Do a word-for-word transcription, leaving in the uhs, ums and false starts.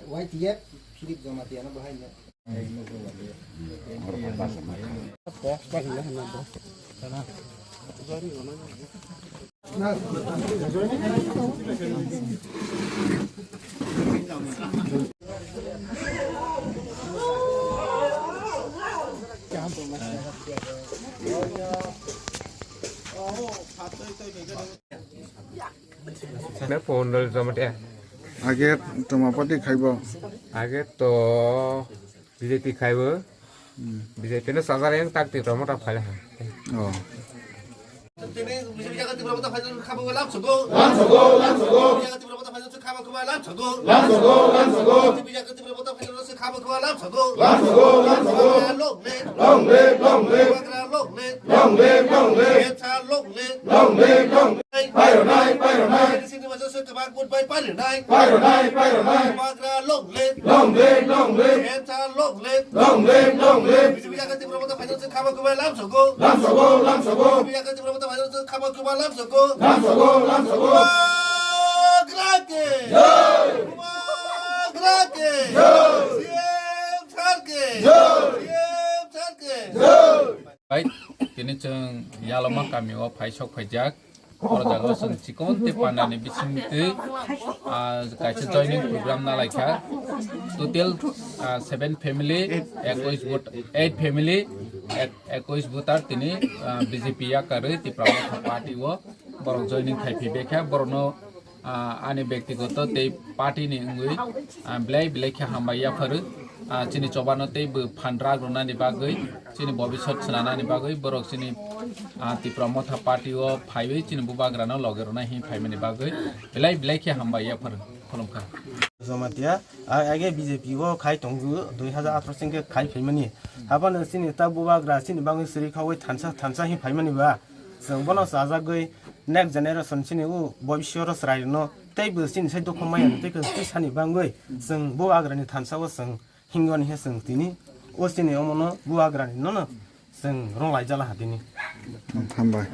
Y T F Philip Jamatia no bahai no. Age toma party khaibo? Age to B J P khaibo. Hmm. B J P no sajar yang tak Tipra Motha phaila ha. Oh. Tini B J P jaga Tipra Motha phaila khabo lam sogo. Lam sogo, lam sogo. Jaga Tipra Motha phaila khabo khabo lam sogo. Lam sogo, lam sogo. Tini jaga Tipra Motha phaila khabo khabo lam sogo. Lam sogo, lam sogo. Long live. Long live, long live. Long live, long live. Long live, long live. Pairwnai, pairwnai. Sini masa se kebak pun bai pairwnai. Pairwnai, pairwnai. Bubagra long live. Long live, long live. Ensa long live. Long live, long live. B J P jaga Tipra Motha phaila se khabo khabo lam sogo. Lam sogo, lam sogo. B J P jaga Tipra Motha phaila se khabo khabo lam sogo. Lam sogo, lam sogo. Bubagra ke. Jai. Bubagra ke. Jai. C M sir ke. Jai. C M sir ke. Jai. Bai, tini chwng Yaloma kamio phai sok phaijak. Oro jaga chwng chikon tei pandani bisingtwi, ah, kaisa joining program nalaikha. Total, ah, seven family, ekwis vote, eight family, ek-, ekwis voter tini, ah, B J P yakarwi Tipra Motha party o borok joining khai phibekha. Borokno ah, ani bektigoto tei party ni wngwi, ah, belai belai khe hambai yapharo. Ah, chini chobano tei bo phan rak rwnani bagwi, chini bobisot swnanani bagwi, borok chini, ah, Tipra Motha party o phaiwi chini bubagrano loge rwna hwnwi phaimani bagwi belai belai khe hambai yapharo. Khulumkha. Jamatia, a-, age B J P o khai tongo, dui hazar atharoh singkhe khai phaimani. Haphano chini ta bubagra chini bagwi sri khaui thansa thansa hwnwi phaimani ba. Chwng bono chajagwi next generation chini o bobiswt o chwrairokno tei bo chini sai dukhu maya tei khe twi sani bangwi chwng bubagrani thansa o chwng hingoni he chwng tini o chini omono bubagrani nono chwng rwnglaijala ha tini. Hambai.